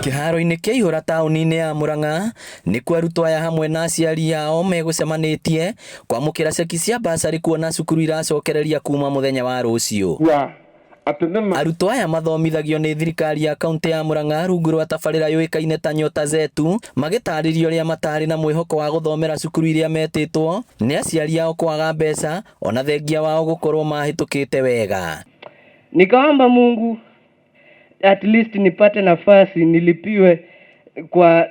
Kĩharo-inĩ kĩa Ihũra taũni-inĩ ya Murang'a nĩkuo arutwo aya hamwe na aciari ao megũcemanĩtie kwamũkĩra ceki cia bursary kuona cukuru iracokereria kuma mũthenya wa rũciũ. Arutwo aya mathomithagio nĩ thirikari ya kaunti ya Murang'a rungu rwa tabarĩra yũĩkaine ta Nyota Zetu, magĩtarĩria ũrĩa matarĩ na mwĩhoko wa gũthomera cukuru iria metĩtwo nĩ aciari ao kwaga mbeca ona thengia wao gũkorwo mahĩtũkĩte wega. Nikaomba Mungu at least nipate nafasi nilipiwe kwa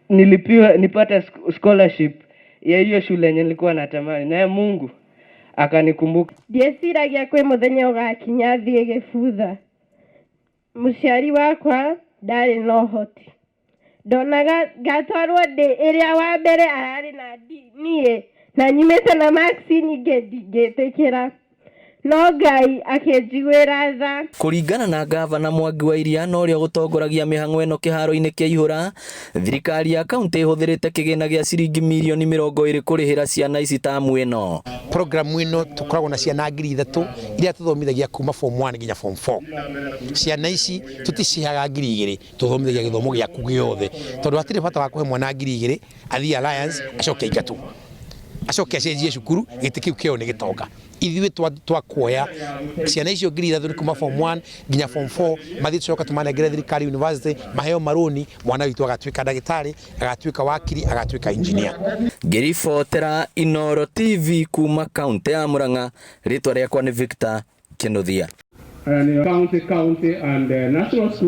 nilipiwe nipate scholarship ya hiyo shule yenye nilikuwa natamani, naye Mungu akanikumbuka. Ndieciragia kwĩ mũthenya ũgakinya thiĩ gĩbutha. Mũciari wakwa ndarĩ na ũhoti, ndonaga ngatwarwo ndĩ ĩrĩa wa mbere ararĩ na niĩ na nyumĩte na marks nyingĩ ndingĩtĩkĩra, no Ngai akĩnjiguĩra tha. Kũringana na ngavana Mwangi wa Iria na ũrĩa ũgũtongoragia mĩhang'o ĩno kĩharo-inĩ kĩa Ihũra, thirikari ya kaunti ĩhũthĩrĩte kĩgĩna gĩa ciringi mirioni 20 kũrĩhĩra ciana ici tamu ĩno. Programu ĩno tũkoragwo na ciana 3000 iria tũthomithagia kuma form 1 nginya form 4. Ciana ici tũticihaga 2000, tũthomithagia gĩthomo gĩaku gĩothe, tondũ hatirĩ bata wa kũhe mwana 2000 athiĩ Alliance acoke aingatwo acoke acenjie cukuru, gĩtĩ kĩu kĩao nĩ gĩtonga. Ithuĩ twakuoya ciana icio 3000 nĩ kuma form 1 nginya form 4, mathiĩ tũcoka tũmanengere thirikari university maheo marũni, mwana witũ agatuĩka ndagĩtarĩ, agatuĩka wakiri, agatuĩka engineer. Ngĩribotera Inooro TV kuma kaunti ya Murang'a, rĩtwa rĩakwa nĩ Victor Kinuthia. And county and national school.